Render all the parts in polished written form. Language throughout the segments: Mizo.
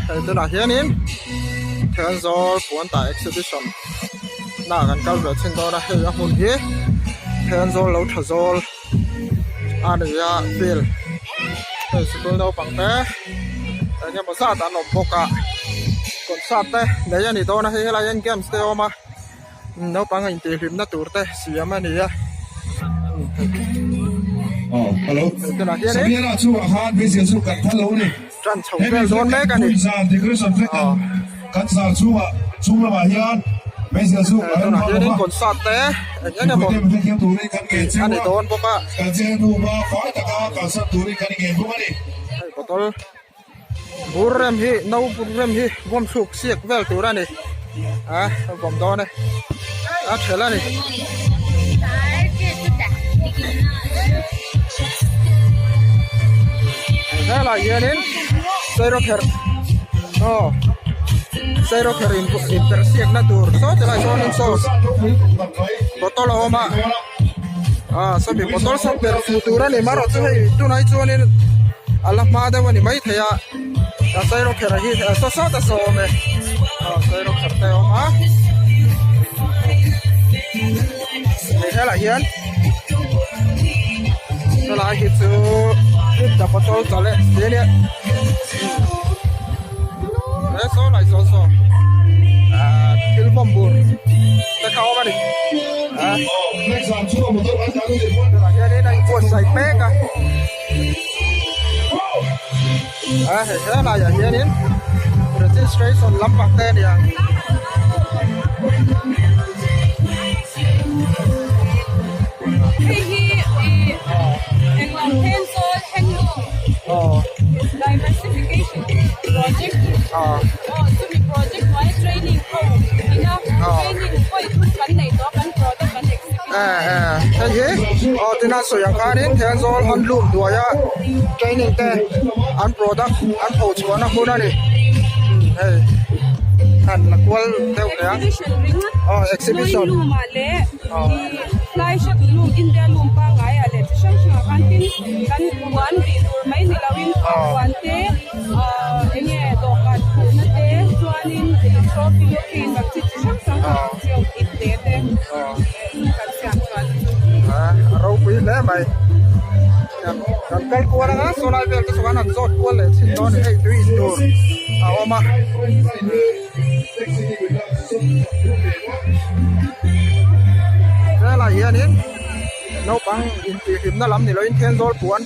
Hei tunah hianin Thenzawl puantah exhibition na kan kal ve thin dawn a hei a hmun hi Thenzawl lo tha zawl a ni a field hei sikul naupang te eng emaw zat an awm bawk a concert te nei a ni dawn a hei helai hian games te a awm a naupang intihhlimna tur te siam a ni a. Hello Tunah hianin Samira chungah khan beisei chu kan phal lo a ni. Ṭan chho Hemi vel dawn flag mek a ni. Phun zan decoration flag kan kan zar chungah chung lamah hian beisei chu a rem Tunah phal hianin lo va. concert te eng eng emaw Mipuite hrethiam turin kan ngen tih a cheu ni a, dawn bawk a. kan chen hnuhma fai taka kalsan turin kan ngen bawk a ni. Hei bottle bur rem hi no bur rem hi bawm thluk siak vel tur a ni a vawm dawn e a thelh a ni. Helai hianin sairawkherh aw sairawkherh in inperh siakna tur saw tilai sawnin saw bottle a awm a ah sawmi bottle saw perh fuh tur a ni marawh chu hei tunah hi chuanin a la hma deuh a ni maithei a a sairawkherh hi saw sawt a saw awm e aw sairawkherh te a awm a. Hei helai hian helai hi chu flip the bottle challenge tih a nia he saw lai saw saw ah thil vawm bur te kha a awm a ni ah tunah hianin a inbuatsaih mek a ah hei helaiah hianin registration lampang te a ni ang. Hei hi ih englo Thenzawl Handloom Diversification Project aw chumi project hnuaia training ho ina training vawi thum kan nei tawh a kan product kan exhibit Hei hi aw tina sawi ang khanin Thenzawl Handloom hnuaia training te an product an pho chhuahna hmun a ni hei han la kual deuh teh ang Exhibition ringawt aw exhibition Loin loom ah leh aw ih fly shot loom India loom pangngai ah leh chi hrang hrang ah khan tin kan puan bih tur mai ni lo in aw puan te ah eng nge dawhkan khuhna te chuanin ih trophy looking ang chi chi hrang hrang aw chi awm ip te te aw kan siam chuan chu ah a ropui hle mai kan kan kal kual anga saw lai vel te chuan an zawt kual leh chin dawn a ni hei tui in tur a awm a. Helai hianin naupang intihhlimna lam ni loin Thenzawl puan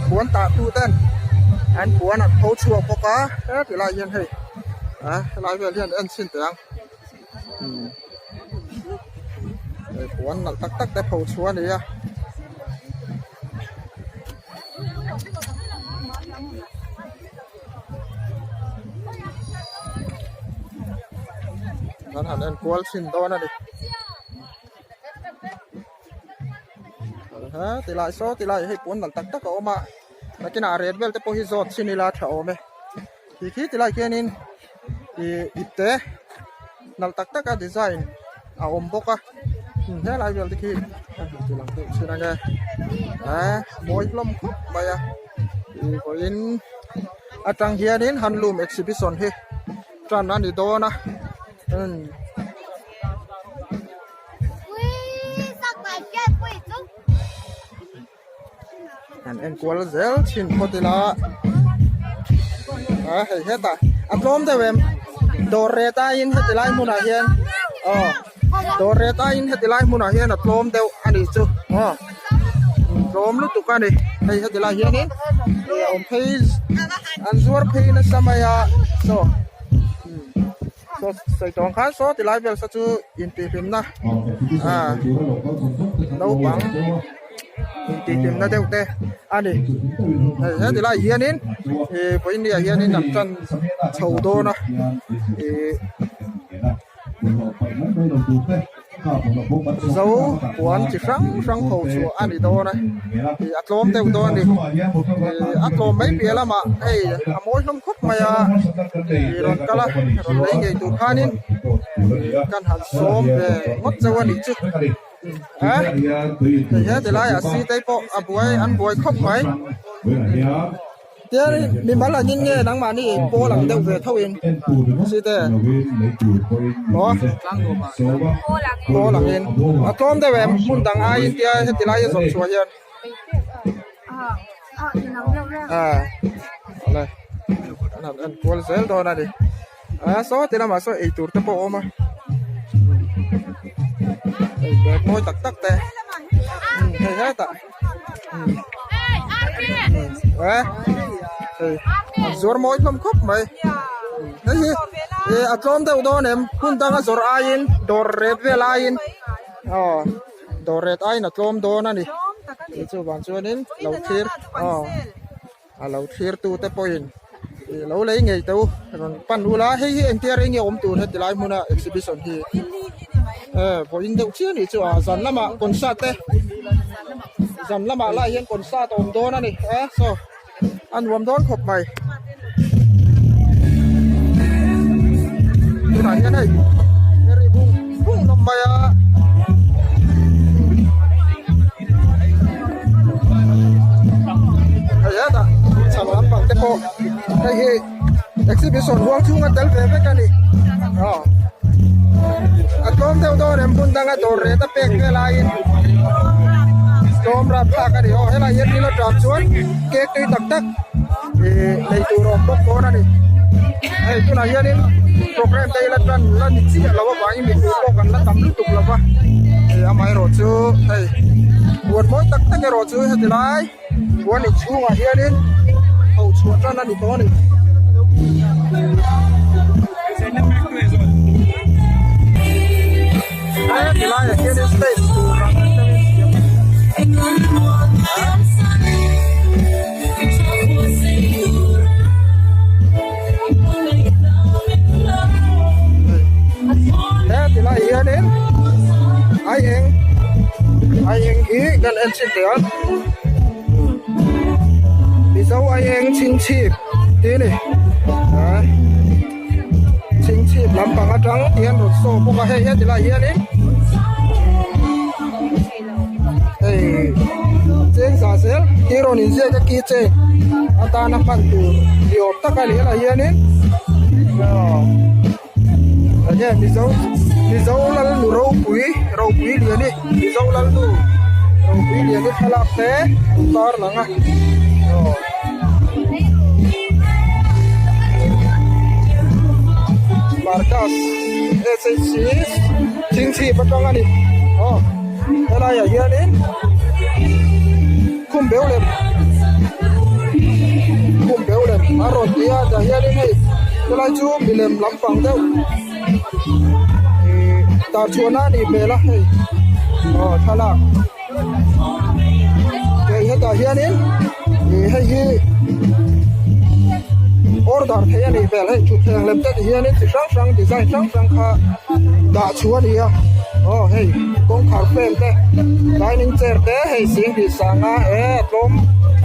puan tah tu ten an puan an pho chhuak bawk a heti lai hian hei ah helai vel hian en chhin teh ang hei puan nalh tak tak te pho chhuah a ni a. Kan han en kual chhin dawn a ni ha tilai saw tilai hei puan nalh tak tak a awm a nakinah a ret vel te pawh hi zawt chhin ila tha awm e ti khi tilai khianin ih ipte nalh tak tak a design a awm bawk a helai vel te khi a hmu ti lang deuh chhin ange ah mawi hlawm khawp mai a ih vawiin atang hianin handloom exhibition hi tan a ni dawn a umm. An en kual zel thin phawt ila a hei hetah a tlawm deuh em dawr ret aiin heti lai hmunah hian aw dawr ret aiin heti lai hmunah hian a tlawm deuh a nih chu aw tlawm lutuk a ni hei heti lai hianin ih a awm phei an zuar phei nasa mai a saw. Saw sawi tawng khan saw ti lai vel saw chu intihhlimna ah naupang intihhlimna deuh te a ni hei heti lai hianin ih vawiin ni ah hianin an tan chho dawn a ih. Zo puan chi hrang hrang pho chhuah a ni dawn a ih a tlawm deuh dawn a ni ih a tlawm mai piah lamah hei a mawi hlawm khawp mai a ih rawn kal a rawn lei ngei tur khanin ih kan han sawm ve ngawt chauh a nih chu a hei he tilaiah sitei pawh a buai an buai khawp mai. Tian mimal angin nge nangmahni pawl ang deuh ve tho in site maw pawl angin a tlawm deuh em hmun dang aiin tia heti laia zawrh chhuah hian ah awle an han en kual zel dawn a ni ah saw ti lamah saw eitur te pawh a awm a hei bag mawi tak tak te hei hetah. An zuar mawi hlawm khawp mai hei hi ih a tlawm deuh dawn em hmun danga zawrh aiin dawr ret vel aiin aw dawr ret aiin a tlawm dawn a ni tih chuvang chuanin lo thlir aw a lo thlir tu te pawhin ih lo lei ngei teh u rawn pan ula hei hi engtia rei nge awm tur heti lai hmuna exhibition hi e vawiin deuh chiah anih chu a zan lamah concert te zan lamah lah hian concert a awm dawn a ni e saw a nuam dawn khawp mai tunah hian hei heri bung bung hlawm mai a. Hei hetah chhak lampang te pawh hei hi exhibition huang chhunga tel ve vek a ni aw a tlawm deuh dawn em hmun danga dawr ret a pek vel aiin tlawm rap thlak a ni aw helai hian thil atang chuan cake tui tak tak ih lei tur a awm bawk dawn a ni hei tunah hianin program te hi la tan la ni chiah lo avangin mipui pawh kan la tam lutuk lo va hei amaherawh chu hei huan mawi tak tak erawh chu heti lai huan inchhungah hianin ho chhuah tan a ni tawh a ni. Heti laiah hianin stage tur ang deuhin siam a ni. He tilai hianin ai eng ai eng hi kan en chhin teh a Mizo ai eng chhingchhip tih a ni ah chhingchhip lampang atang hian rawn saw bawk a hei he tilai hianin hei cheng zah zel hi rawn inziak a keychain atana hman tur ni awm tak a ni helai hianin aw enge mizo mizo lal nu ropui ropui lian i mizo lal nu ropui lian i thlalak te an tar lang a aw. Marcus SHC Chingchhip atang a ni aw helaiah hianin khum beu lem khum beu lem a rawn ti a tah hianin hei helai chu milem lampang deuh ihh tarchhuahna a nih hmel a hei aw thlalak hei hetah hianin ih hei hi order theih a nih hmel hei thutthleng lem te ti hianin chi hrang hrang design hrang hrang kha dah chhuah a ni a aw hei kawngkhar frame te dining chair te hei singhnih sanga e a tlawm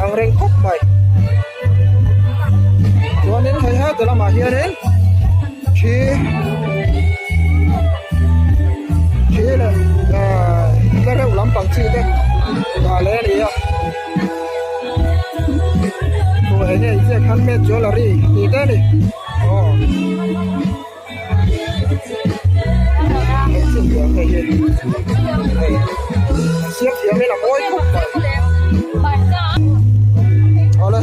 ang reng khawp mai chuanin hei heti lamah hianin thi thi leh ahh tlereuh lampang chi te dah leh a ni a aw eng nge inziak handmade jewellery tih te a ni aw hei chin thiam hei hi hei an siam thiam in a mawi khawp mai awle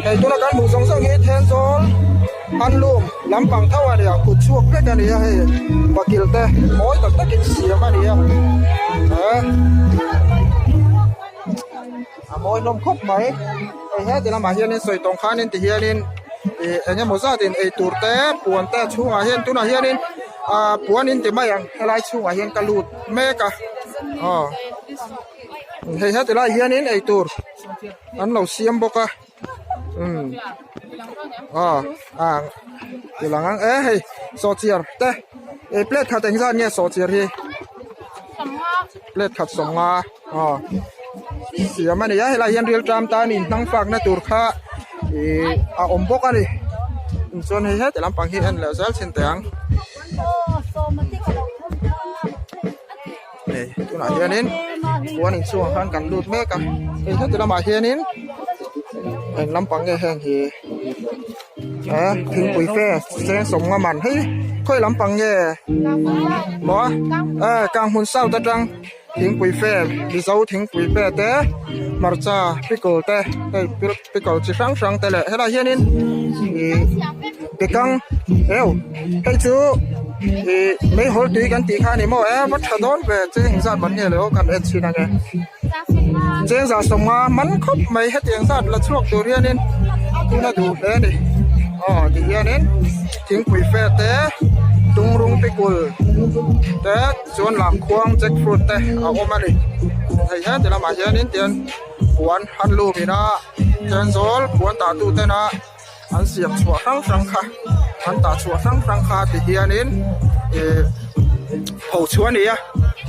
hei tuna kan hmuh zawng zawng hi Thenzawl. Handloom lampang tho a ni a kut chhuak vek a ni a hei bakilh te mawi tak takin siam a ni a eh a mawi hlawm khawp mai hei heti lamah hianin sawi tawng khanin ti hianin ih eng emaw zatin eitur te puan te a chhungah hian tunah hianin ah puan in ti mai ang helai chhungah hian ka lut mek a aw hei heti lai hianin eitur an lo siam bawk a. Umm aw ah ti lang ang e hei sawhchiar te eh plate khat eng zat nge sawhchiar hi plate khat sawmnga aw siam a ni a helai hian ril ṭam tan in hnang fak na tur kha ih a awm bawk a ni chuan hei heti lampang hi en leh zel chhin teh ang. Hei tunah hianin puan inchhungah khan kan lut mek a hei heti lamah hianin. Eng lampang nge heng hi eh thingpui fe cheng sawmnga man hei khawi lampang nge maw eh kanghmun south atang thingpui fe mizo thingpui fe te hmarcha pickle te hei pickle chi hrang hrang te leh helaiah hianin ih bekang eu hei chu ih meihawl tui kan tih kha a ni maw e va tha dawn ve cheng engzat man nge le aw kan en chhin ange. Chengza sawmnga man khawp mai hetiang zat la chhuak tur hianin tuna duh hle a ni aw ti hianin thingpui fe te tungrung pikul te chuan lamkhuang jack fruit te a awm a ni hei heti lamah hianin tian puan handloom ina thenzawl puan tah tu tena an siam chhuah hrang hrang kha an tah chhuah hrang hrang kha ti hianin ih pho chhuah a ni a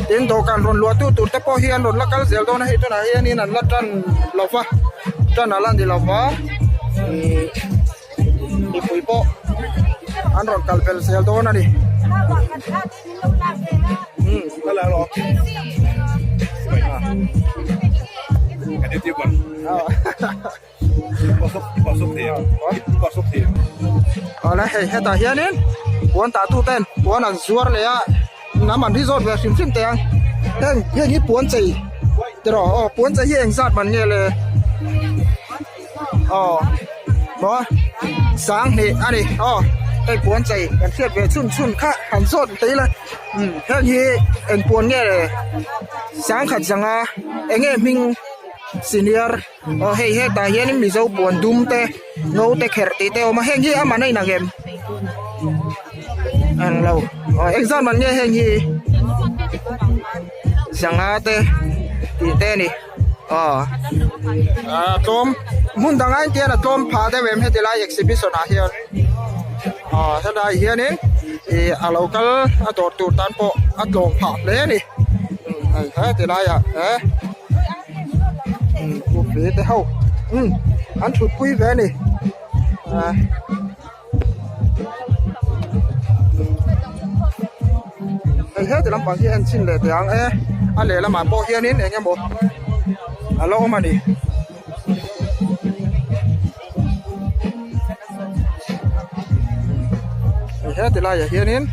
tin dawhkan rawn luah tu tur te pawh hi an rawn la kal zel dawn a hei tunah hianin an la tan lo va tan a la ni lo va ih mipui pawh an rawn kal pel zel dawn a ni. Awle hei hetah hianin puan tah tu ten puan an zuar leh a hnam an hi zawt ve hrim hrim teh ang heng heng hi puan chei tiraw aw puan chei hi engzat man nge le aw maw sanghnih a ni aw hei puan chei kan hriat ve chhun chhun kha han zawt ta ila umm heng hi eng puan nge le sangkhat zanga eng nge hming senior. Aw hei hetah hianin mizo puan dum te ngo te kherh tih te a awm a heng hi a man a inang em ang lo aw engzat man nge heng hi zanga te tih te a ni aw a tlawm hmun dang aiin tihian a tlawm phah deuh em heti lai exhibition ah hian aw helai hianin ih a lo kal a dawr tur tan pawh a tlawm phah hle a ni hei heti laiah eh. Umm te ho umm an thut pui ve a ni ah. Hei heti lampang hi en chhin leh teh ang e a lehlamah pawh hianin eng emaw a la awm a ni. Hei heti laiah hianin.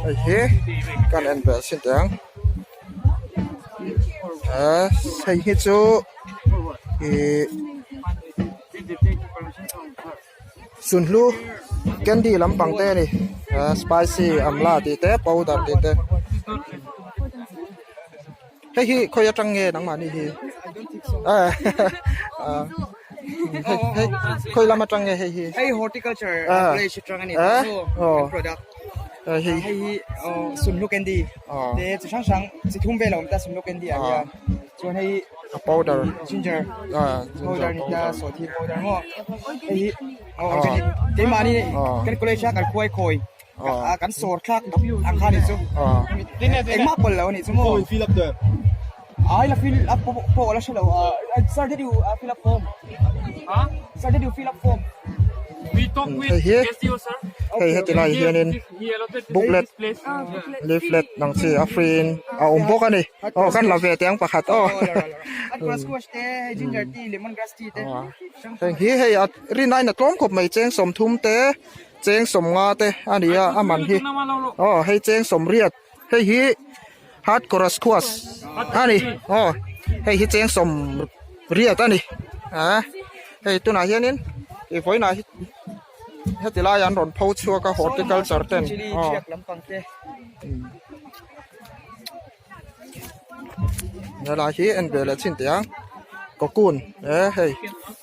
Hei hi kan en ve sin teh ang eh hei hi chu ihh sunhlu candy lampang te a ni eh spicy amla tih te powder tih te. Hei hi khawi atang nge nangmahni hi ah hei hei khawi lam atang nge hei hi hei horticulture college atang ani kan product hei hei hi sunhlu candy te chi hrang hrang chi thum vel a awm ta sunhlu candy ah hian chuan hei a powder ginger powder ni ta sawhthing powder maw hei hi organic keimahni kan college a kan khuai khawi kan sawr thlak ang kha ni chu engmah pawlh lo a nih chu maw fill up there ai la fill up pawh la hrelo sir did you fill up form sir did you fill up form we talk with hei hi SEO sir hei heti lai hianin booklet leaflet ang chi a free in a awm bawk a ni aw kan la ve teh ang pakhat aw squash te ginger tea lemon grass tea te heng hi hei a rin aiin a tlawm khawp mai cheng sawmthum te Cheng sawmnga te a ni a a man hi aw hei cheng sawmriat hei hi hard corasquas a ni aw hei hi cheng sawmriat a ni ah hei tunah hianin ih vawiinah hi heti lai an rawn pho chhuak a horticulture ten aw. Helai hi en ve leh chin teh ang cocoon eh hei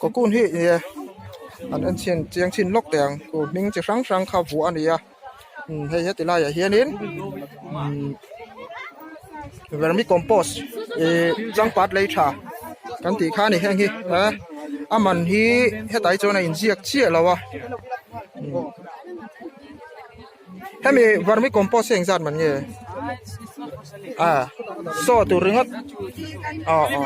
cocoon hi ih an en chhin chiang chhin lawk teh ang tur hming chi hrang hrang kha vuah a ni a umm hei heti laiah hianin umm vermi compost ih changpat lei tha kan tih kha a ni heng hi eh a man hi hetah hi chuan a inziak chiah lo a. Hemi vermi compost hi engzat man nge ah saw tur ringawt aw aw.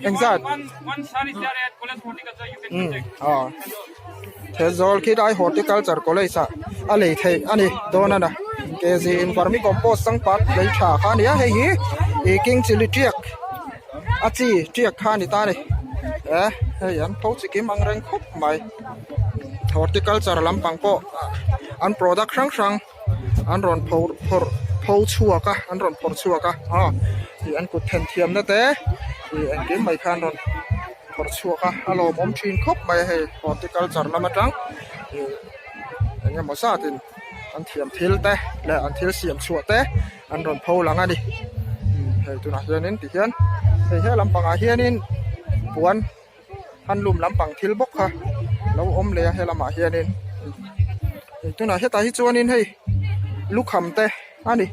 Engzat Thenzawl khi lai horticulture college ah a lei theih a ni dawn a na kg in vermicompost changpat lei tha kha a ni a hei hi ih king chilli tiak a chi tiak kha a ni ta a ni eh hei an pho chi kim ang reng khawp mai horticulture lampang pawh an product hrang hrang. an rawn pho phawrh pho chhuak a an rawn phawrh chhuak a aw ih an kut then thiamna te ih engkim mai kha an rawn phawrh chhuak a a lawmawm thin khawp mai a hei horticulture lam atang ih eng emaw zatin an thiam thil te leh an thil siam chhuah te an rawn pho lang a ni hei tunah hianin tihian hei he lampangah hianin puan. Handloom lampang thil bawk kha lo awm leh a helamah hianin tunah hetah hi chuanin hei lukham te a ni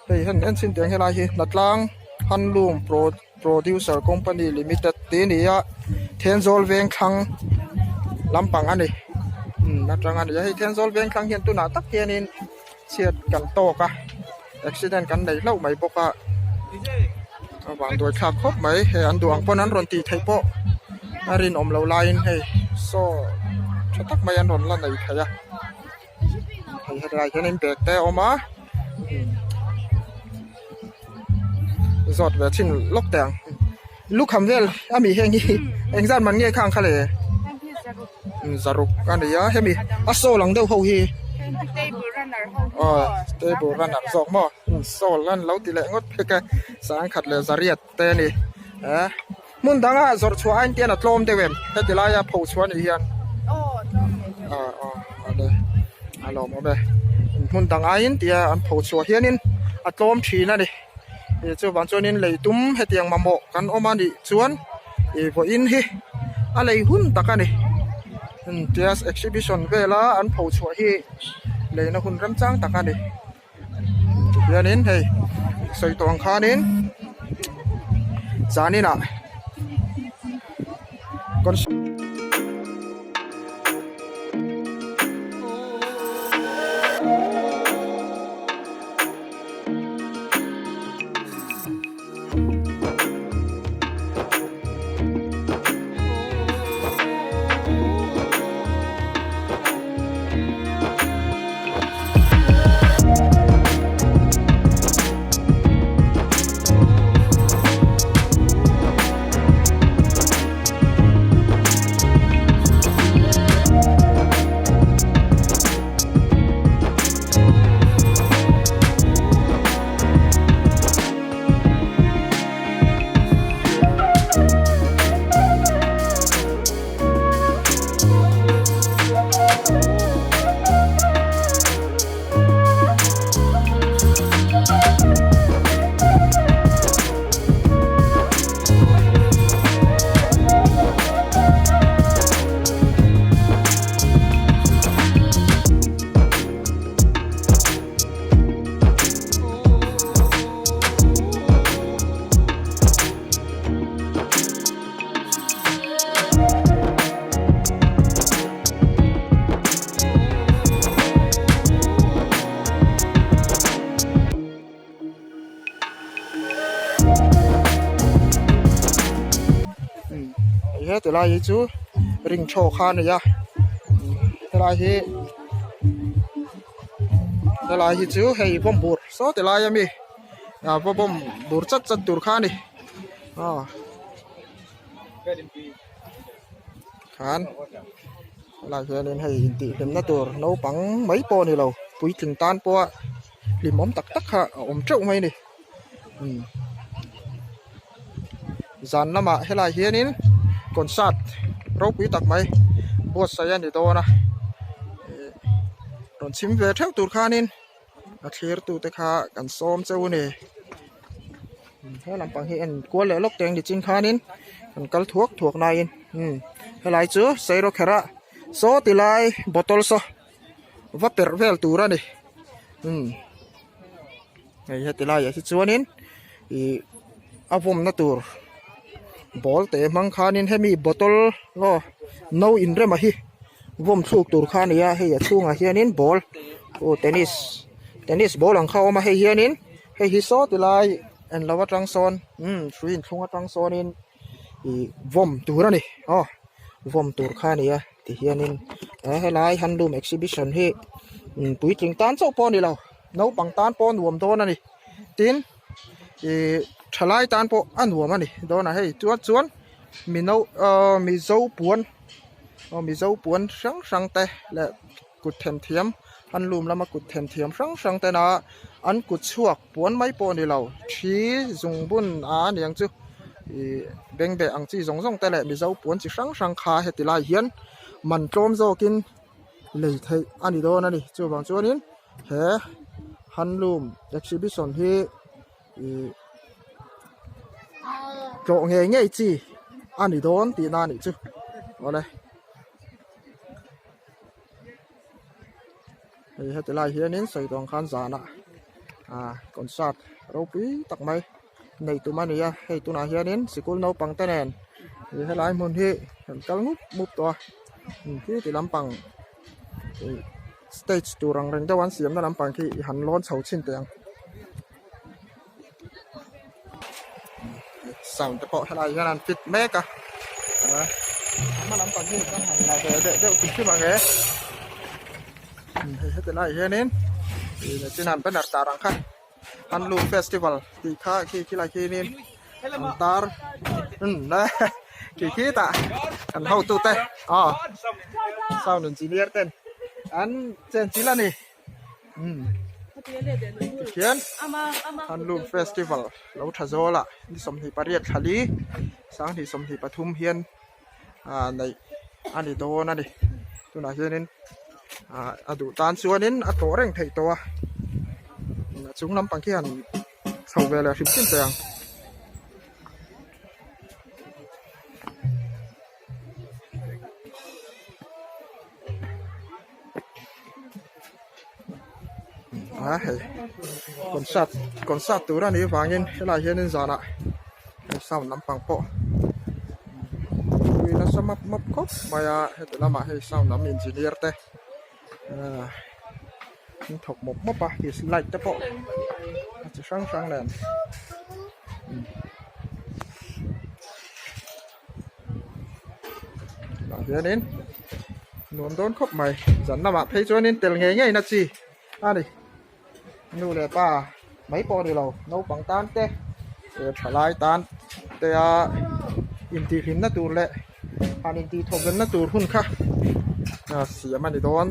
hei han en chhin teh ang helai hi Hnatlang Handloom Producer Company Limited tih a ni a Thenzawl Vengthlang lampang a ni atang a ni a hei Thenzawl Vengthlang hian tunah tak hianin chhiat kan tawk a accident kan nei hlauh mai bawk a a vanduai thlak khawp mai hei an duh ang pawn an rawn tih theih pawh a rinawm loh laiin hei saw tha tak mai an rawn la nei thei a hei helaiah hianin bag te a awm a zawt ve chhin lawk teh ang lukham vel ami heng hi engzat man nge khang kha le zaruk a ni a hemi a sawl ang deuh ho hi aw table runner zawk maw sawl an lo ti leh ngawt phek a sangkhat leh zariat te a ni eh hmun danga zawrh chhuah aiin tian a tlawm deuh em heti laia pho chhuah anih hian aw aw awle a lawmawm e hmun dang aiin tia an pho chhuah hianin a tlawm thin a ni. Ih chuvang chuanin lei tum hetiang mamawh kan awm a nih chuan ih vawiin hi a lei hun tak a ni tia exhibition vela an pho chhuah hi leina hun remchang tak a ni tihianin hei sawi tawh ang khanin zaninah He tilai hi chu ring thaw kha a ni a helai hi helai hi chu hei bawm bur saw tilai ami ah va bawm bur chat chat tur kha a ni aw khan helai hianin hei intihhlimna tur naupang mai pawh a ni lo puitling tan pawha hlimawm tak tak kha a awm teuh mai a ni umm zan lamah helai hianin concert ropui tak mai buatsaih a ni dawn a ih rawn chhim ve theuh tur khanin a thlir tute kha kan sawm cheu a ni he lampang hi en kual leh lawk teng nichin khanin kan kal thuak thuak naiin umm helai chu sairawkherh a saw ti lai bottle saw va perh vel tur a ni umm hei heti laiah hi chuanin ih a vawmna tur ball te hmang khanin hemi bottle aw no inrema hi vawm thluk tur kha a ni a hei a chhungah hianin ball aw tennis. Tennis ball ang kha a awm a hei hianin hei hi saw ti lai en lo atang sawn umm hrui inthlung atang sawnin ih vawm tur a ni aw vawm tur kha a ni a tihianin he helai handloom exhibition hi puitling tan chauh pawh a ni lo naupang tan pawh a nuam dawn a ni tin ih thalai tan pawh a nuam a ni dawn a hei chuan chuan mino ahh mizo puan aw mizo puan hrang hrang te leh kut themthiam handloom lama kut themthiam hrang hrang tena an kut chhuak puan mai pawh a ni lo thi zungbun a aniang chu ih bengbeh ang chi zawng zawng te leh mizo puan chi hrang hrang kha heti lai hian man tlawm zawkin lei theih a ni dawn a ni chuvang chuanin he handloom exhibition hi ih tlawh ngei ngei chi a ni dawn tihna a nih chu awle. Hei heti lai hianin sawi tawng khan zanah ah concert ropui tak mai nei tum a ni a hei tunah hianin sikul naupang te nen ih helai hmun hi an kal mup mup tawh a khi ti lampang ih stage tur ang reng deuh an siamna lampang khi i han lawn chho chhin teh ang sound te pawh helai hian an fit mek a a hma lampang hi kan han la ve deuh deuh hrim hrim ang e hei heti lai hianin ih nachin an banner tar ang kha handloom festival tih kha khi khilai khianin an tar khi khitah an hotute aw sound engineer ten an chenchilh a ni. Tikhian Handloom Festival lo tha zawl a ni 28 thlali 2023 hian ah neih a ni dawn a ni tunah hianin ah a duh tan chuanin a tlawh reng theih tawh a a chung lampang khi han chho ve leh hrim hrim teh ang. A hei concert concert tur a nih vangin helaiah hianin zanah hei sound lampang pawh ui nasa map map khawp mai a heti lamah hei sound lam engineer te ahh an thawk mawp mawp a light te pawh a chi hrang hrang nen. Tah hianin nuam dawn khawp mai zan lamah phei chuanin tel ngei ngei na chi a ni nu leh pa mai pawh a ni lo naupang tan te eh thalai tan te a intihhlimna tur leh han intihthawvenna tur hun kha a siam a ni dawn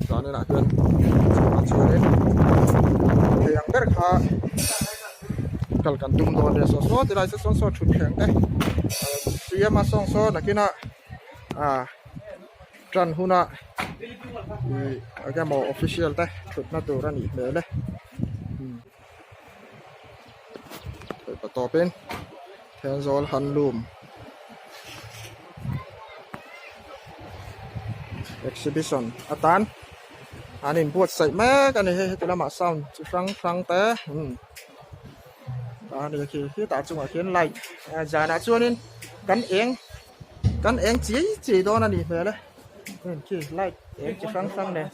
zaninah hian chhuah chuanin thei ang ber kha. Kal kan tum dawn nia saw saw tilai saw saw thut thleng te siam a sawng saw nakinah ah tan huna ih eng emaw official te thutna tur a nih hmel e theih tawpin Thenzawl handloom exhibition atan an inbuatsaih mek a ni hei heti lamah sound chi hrang hrang te umm a ni khi khitah chungah khian light zanah chuanin kan eng kan eng chiai chiai dawn a nih hmel e heng khi light eng chi hrang hrang nen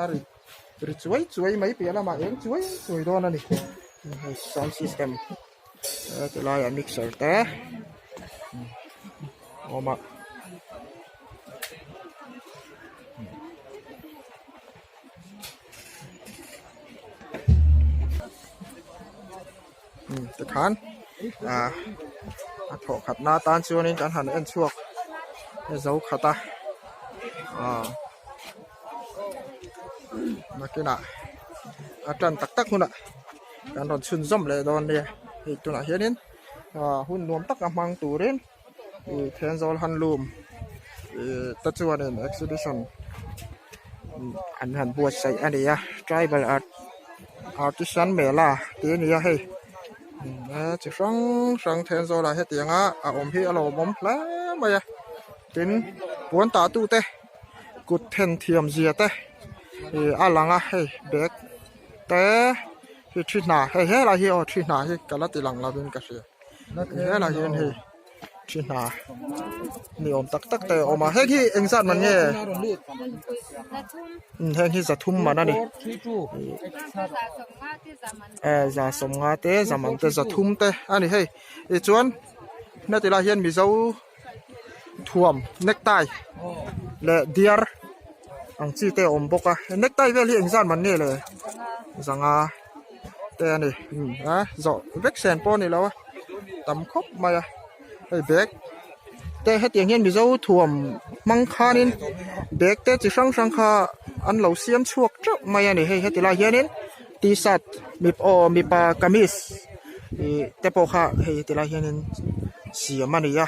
a ri ri chuai chuai mai piah lamah eng chuai chuai dawn a ni hei sound system ti laiah mixer te awm a. Tikhan ah a thawh khat na tan chuanin kan han en chhuak zo khat a ah nakinah a tan tak tak hunah kan rawn chhunzawm leh dawn nia hei tunah hianin ah hun nuam taka hmang turin ih Thenzawl handloom ih te chuanin exhibition an han buatsaih a ni a tribal art artisan mela tih a ni a hei chi hrang hrang Thenzawl ah hetianga a awm hi a lawmawm hle mai a tin puan tah tute kut then thiam zia te ih a lang a hei bag te hi thi hna hei helai hi aw thi hna hi ka la ti lang lovin ka hria. Helai hian hei Thi hna ni awm tak tak te a awm a heng hi engzat man nge heng hi zathum man a ni eh za sawmnga te za man te zathum te a ni hei tichuan heti lai hian mizo thuam necktie leh diar ang chi te a awm bawk a necktie vel hi engzat man nge le zanga te a ni a zawh vek sen pawh a ni lo a tam khawp mai a hei bag te hetiang hian mizo thuam hmang khanin bag te chi hrang hrang kha an lo siam chhuak teuh mai a ni hei heti lai hianin t-shirt aw mipa kamis ih te pawh kha hei heti lai hianin siam a ni a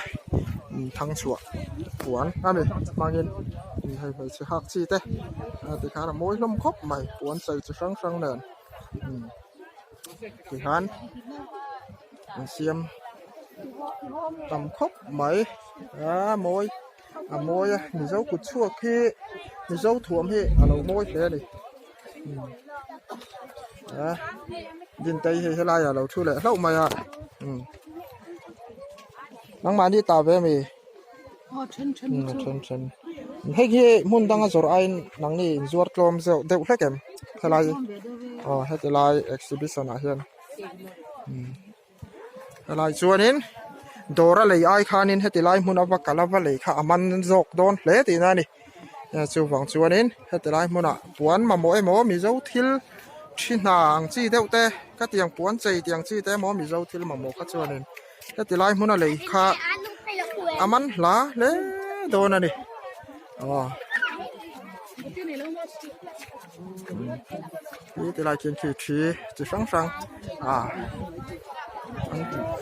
thangchhuah puan a ni hmangin hei hmeichhe hak chi te tikhan a mawi hlawm khawp mai puan chei chi hrang hrang nen tikhan an siam tam khawp mai a mawi a mawi a mizo kut chhuak hi mizo thuam hi a lo mawi hle a ni a dintei hei helaiah a lo thu leh hlauh mai a nangmahni ta ve ami then then hei hi hmun danga zawrh aiin nangni inzuar tlawm zeuh deuh hlek em helai aw heti lai exhibition ah hian helai chuanin dawr a lei ai khanin heti lai hmun a va kal a va lei kha a man zawk dawn hle tihna a ni chuvang chuanin heti lai hmunah puan mamawh emaw mizo thil thi hna ang chi deuh te ka tiang puan chei tih ang chi te emaw mizo thil mamawh kha chuanin heti lai hmuna lei kha a man hla hle dawn a ni aw ti lai khian khi thi chi hrang hrang a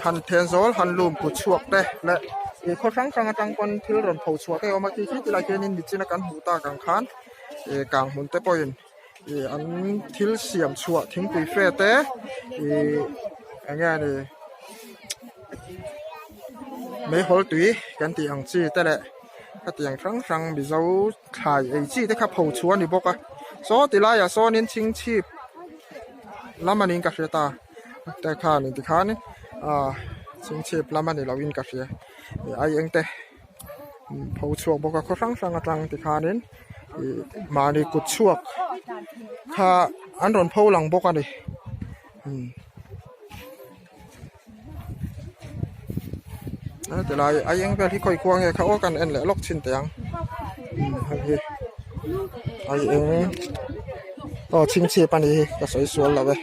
han then zawl han lum kut chhuak te leh ih khaw hrang hrang atang pawn thil rawn pho chhuah te a awm a khi khi ti lai khianin nichina kan hmuh tak ang khan ih kang hmun te pawhin ih an thil siam chhuah thingpui fe te ih eng nge ni meihawl tui kan tih ang chi te leh hetiang hrang hrang mizo thlai ei chi te kha pho chhuah a ni bawk a saw ti laiah sawnin chhingchhip lam a niin ka hria ta te khan in tikhan ah chhingchhip lam a ni loin ka hria ih ai eng te pho chhuak bawk a khaw hrang hrang atang tikhanin ih mahni kut chhuak kha an rawn pho lang bawk a ni. Tilai a eng vel hi khawi khua nge kha aw kan en leh lawk chhin teh ang hei hi a eng aw chhingchhip a nih hi ka sawi sual lo e.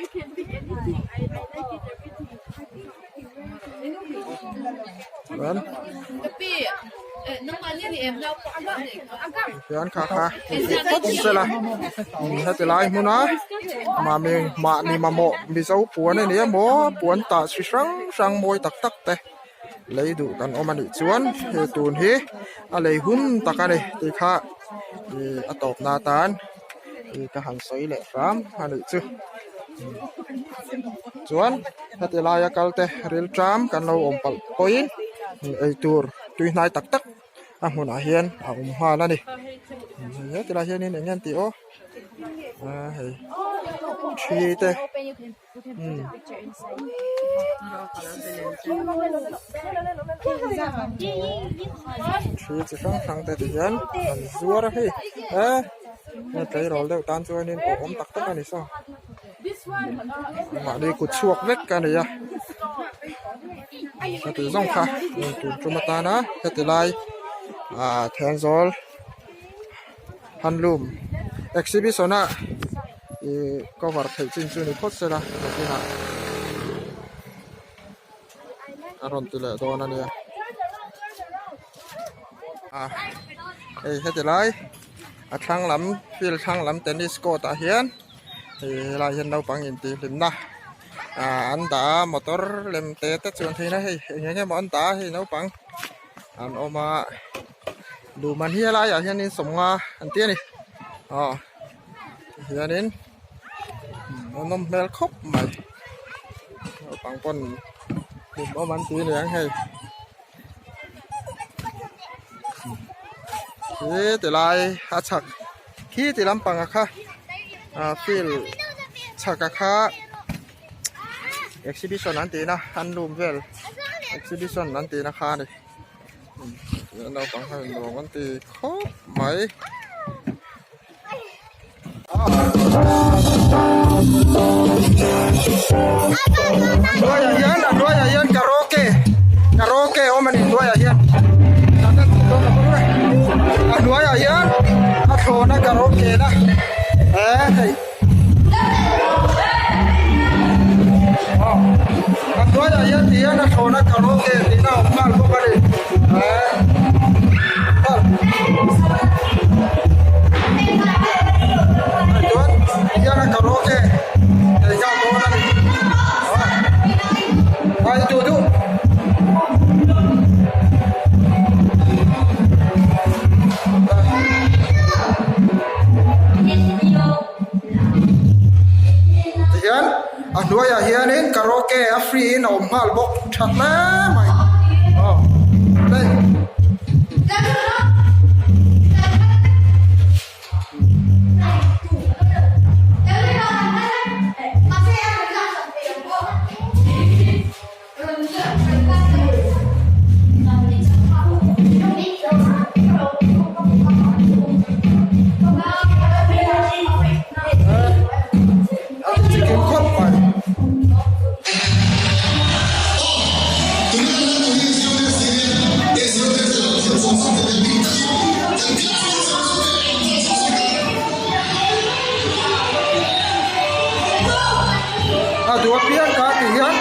Hian kha kha phawt sela heti lai hmuna mahni mahni mamawh mizo puan a ni emaw puan tah chi hrang hrang mawi tak tak te lei duh kan awm a nih chuan he tun hi a lei hun tak a ni tih kha ih a tawp na atan ih ka han sawi leh hram a nih chu chuan heti laia kal te rilṭam kan lo awm palh pawhin eitur tuihnai tak tak a hmunah hian a awm nghal a ni heti lai hianin eng nge an tih aw ah hei thi te umm thi chi hrang hrang te ti hian an zuar a hei eh tleirawl deuh tan chuanin awh awm tak tak a ni saw. Mahni kut chhuak vek a ni a heti zawng kha tun tum atana heti lai ah Thenzawl handloom exhibition a ih cover theih chin chu ni phawt sela nakinah a rawn ti leh dawn a nia ah hei heti lai a thlang lam field thlang lam tennis court ah hian. Hei helai hian naupang intihhlimna ah an dah a motor lem te te chuan theihna hei eng eng emaw an dah a hei naupang an awm a luhman hi helaiah hianin sawmnga an ti a ni aw tihianin a nawm hmel khawp mai naupang pawn hlimawm an ti aniang hei he ti lai a chhak khi ti lampang a kha ah field chhak a kha exhibition an tihna handloom vel exhibition an tihna kha a ni. Naupang ho in nuam an ti khawp mai. Hnuaiah hian a hnuaiah hian karaoke karaoke awm a ni hnuaiah hian a hnuaiah hian a thlawna karaoke na eh hei a hnuaiah hian ti hian a thlawna karaoke tihna a awm nghal bawk a ni eh. Chuan hian a karaoke thei nghal dawn a ni a duh duh. Tihian a hnuaiah hianin karaoke a free in a awm nghal bawk tha hle mai aw hei. Chicken khawp mai. A duh apiang ka tih hian.